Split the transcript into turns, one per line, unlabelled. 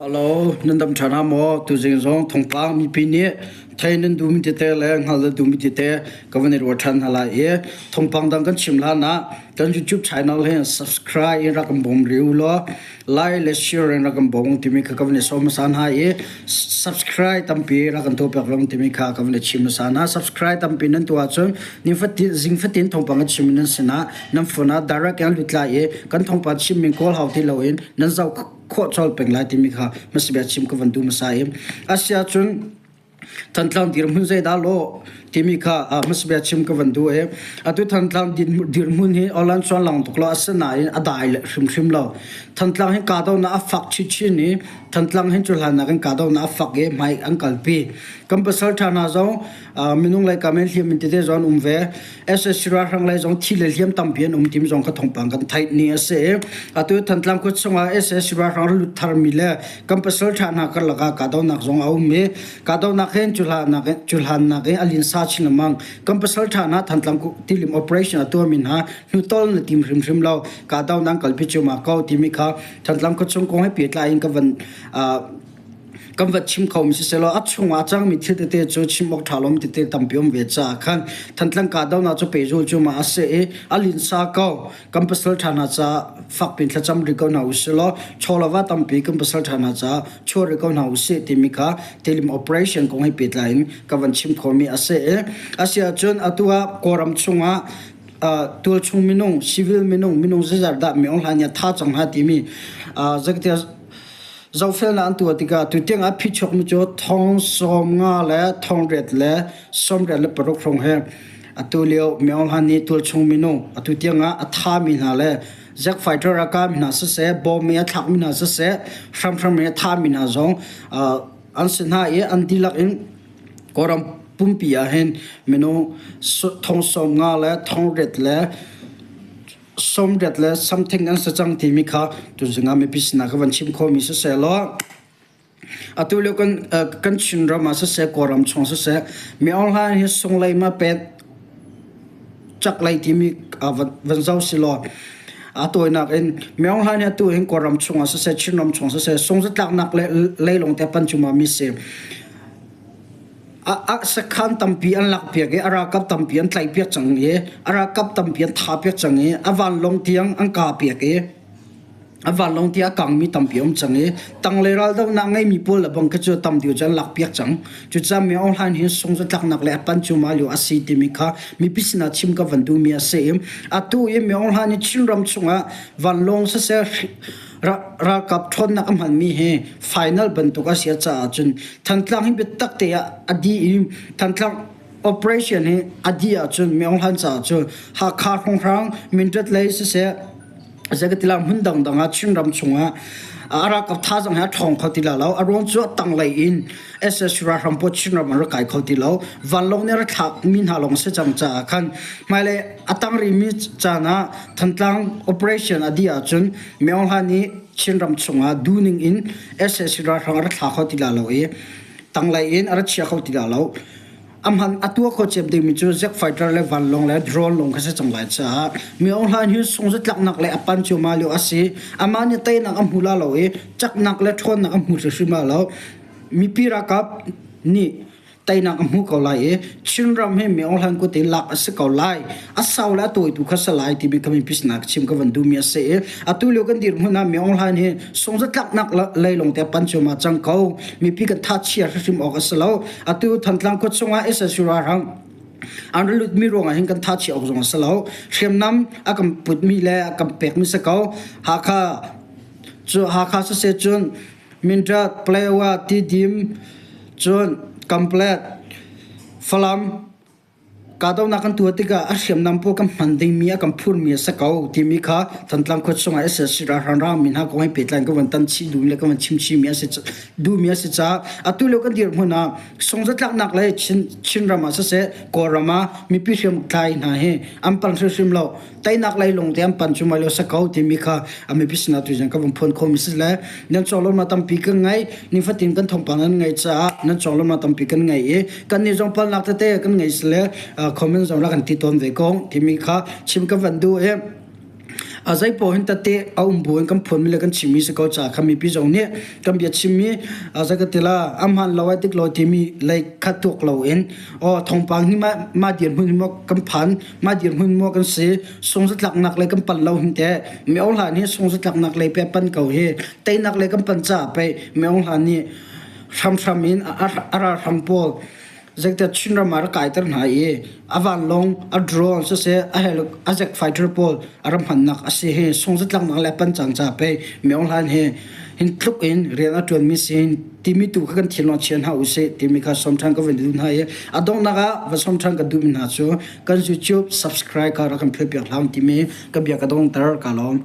Hello, nan dam ṭhan ha maw? Tuzing zong thawngpang mipi nih thei nan duhmi tete le hngal nan duhmi tete ka van i ruah ṭhan hna lai i thawngpang dang kan chim hlan ah kan YouTube channel hi subscribe in rak kan bawm rih u law like le share in rak kan bawm timi kha ka van i sawm hmasa hna i subscribe tampi rak kan tuah piak rong timi kha ka van i chim hmasa hna. Subscribe tampi nan tuah ahcun nifatin zingfatin thawngpang kan chim nan sinah nan phone ah direct in lut lai i kan thawngpang chimmi kawl hau ti loin nan zoh khawh colh peng lai timi kha hmasabia chim ka van duh hmasa i a si ahcun Thantlang dirhmun zeidah lawh timi kha hmasabia chim ka van duh i atu Thantlang dirhmun hi online chuan lang tuk lo asinain a dai le hrimhrim lo. Thantlang hi kahdohnak a fak chinchin i Thantlang hin cu hlan nakin kahdohnak a fak i hmai an kalpi. Kan pasal ṭha hna zong minung lei kam in hliam in tete zong an um ve. SSC ralhrang lei zong thi le hliam tampi an um tim zong kha thawngpang kan theih ni a si i atu Thantlang khua chungah SSC ralhrang lut tharmi le kan pasal ṭha hna karlak ah kahdohnak zong a um i kahdohnak hin cuhlannak in a linsa chin lengmang. Kan pasal ṭha hna Thantlang tilim operation a tuahmi hna hnutol na tim hrimhrim lo, kahdohnak kalpi cuahmah ko timi kha Thantlang khua chung kong he pehtlai in ka van kan va chim kho mi siselaw a chungah a cangmi thil tete cu chim awk ṭha lomi tete tampi um ve caah khan Thantlang kahdohnak cu pehzul cu ma a si i a linsa ko. Kan pasal ṭha hna caah fakpi in thlacam rih ko hna usilaw chawlava tampi kan pasal ṭha hna caah chuah rih ko hna usih timi kha tilim operation kong he pehtlai in ka van chim khomi a si i a si ahcun atu ah Kawlram chungah tualchung minung civil minung minung zeizat dah mi ong hlan nih a tha cang hnga timi zeitiah Zohfelnak an tuah tikah tutiang ah phichuakmi cu thong 50 le thong riat le 86 hrawng he atu lio Myo Han nih tualchung minung atu tiang ah a thami hna le Zack fighter a kami hna siseh, bomb a thlakmi hna siseh, hramhram in a thami hna zong an si hna i an dihlak in Kawlram pumpi ah hin minung thong 50 le thong riat le 80 le something an si cang timi kha tuzing ah mipi sinah ka van chim khawhmi siseh law atu lio kan kan Chinram ah siseh Kawlram chung siseh mi online hi sunglei ma pet chaklei timi van zoh si law a tawinak in mi online hi atu hin Kawlram chung ah siseh Chinram chung siseh sungzatlaknak le leilung te pan cuma mi si. A sakhan tampi an lakpiak i a ralkap tampi an tlaihpiak cang i a ralkap tampi an thahpiak cang i a vanlawng tiang an kahpiak i a vanlawng tiang a kangmi tampi a um cang i tanglei raldohnak ngeimi pawl le bang khi cu tam deuh cu an lakpiak cang. Cucaah mi online hin sungzatlaknak le a pan cuahmah lio a si timi kha mipi sinah chim ka van duhmi a si i atu i mi online hi Chinram chungah vanlawng siseh ralkap ṭhawnnak a hmanmi hi final bantuk a si caah cun Thantlang hi biatak te ah a dih i Thantlang operation hi a dih ahcun Myo Hlan caah cun Hakha hrawnghrang Mindat lei siseh zeikatila hmun dangdang ah Chinram chungah a ralkap thazaang hi a ṭhawng kho ti la lo. A ruang cu a tanglei in SSU ralhrang pawl Chinram an rak kai kho ti lo. Vanlawng nih a rak thlakmi hna lawng si cang caah khan hmailei a tang rihmi caan ah Thantlang operation a dih ahcun Myo Hla nih Chinram chungah duhning in sac ralhrang a ra thla kho ti la lo i tanglei in a ra chia kho ti la lo. A hman a tuah kho cem dingmi cu jet fighter le vanlawng le drone lawng kha si cang lai caah Myo Hla hi sungzatlaknak le a pan cuahmah lio a si. Amah nih teinak a hmu la lo i caknak le ṭhawnnak a hmu hrimhrim la lo. Mipi ralkap nih teinak a hmu ko lai i Chinram hi mi Hlan kut in lak a si ko lai. A sau le a tawi tu kha si lai timi kha mipi sinah chim ka van duhmi a si i atu lio kan dirhmun ah mi Hlan hi sungzatlaknak leilung te pan cuahmah cang ko. Mipi kan tha chia hrimhrim awk a si lo. Atu Thantlang khua chungah SSU ralhrang an ra lutmi ruangah hin kan tha chia awk zong a si lo. Hriamnam a kan putmi le a kan pekmi si ko. Hakha cu Hakha siseh cun Mindat, Palewa, Tidim, cun Kamplet, Falam kahdohnak kan tuah tikah a hriamnam pawl kan hman dingmi a kan phurmi a si ko timi kha Thantlang khua chungah SSC ralhrang rami hna kong he pehtlai in ka van tan chih duhmi le ka van chim chihmi a si duhmi a si caah atu lio kan dirhmun ah sungzatlaknak le Chin Chinram ah siseh Kawlram ah mipi hriamtlai hna hi an pan hrimhrim lo. Teinak leilung te an pan cu mai lo sa ko timi kha a mipi sinah tuizan ka vun phuan khomi si le nan conglawmnak tampi kan ngei. Nifatin kan thawngpang nan ngei caah nan conglawmnak tampi kan ngei i kan nih zong palnak tete kan ngei si le comment zong rak kan ti tawn ve ko timi kha chim ka van duh i. A zeipaoh hin tete a um bu in kan phuanmi le kan chimmi si ko ca kha mipi zong nih kan bia chimmi zei ka ti la a hmaan lo ai tik lo timi lei kha tuak lo in aw thawngpang hi ma ma dirhmun hi maw kan phan ma dirhmun maw kan si sungzatlaknak lei kan pan lo hin teh mi Aung Hlan hi sungzatlaknak lei pe pan ko hi teinak lei kan pan ca pei mi Aung Hlan nih hramhram in a ralhrang pawl Zeitiah Chinram ah rak kaiter hna i a vanlawng, a drone siseh, a hel a jet fighter pawl a ram hmannak a si hi sungzatlaknak le pancang ca pei Myo Hlan hi hin tluk in rian a ṭuanmi si hin timi tu kha kan thinlung chia hna usih timi kha sawm ṭhan ka van duh hna i a donghnak ah va sawm ṭhan ka duhmi hna cu kan YouTube subscribe kha rak kan philpiak hlah timi ka bia ka dongter ka lawm.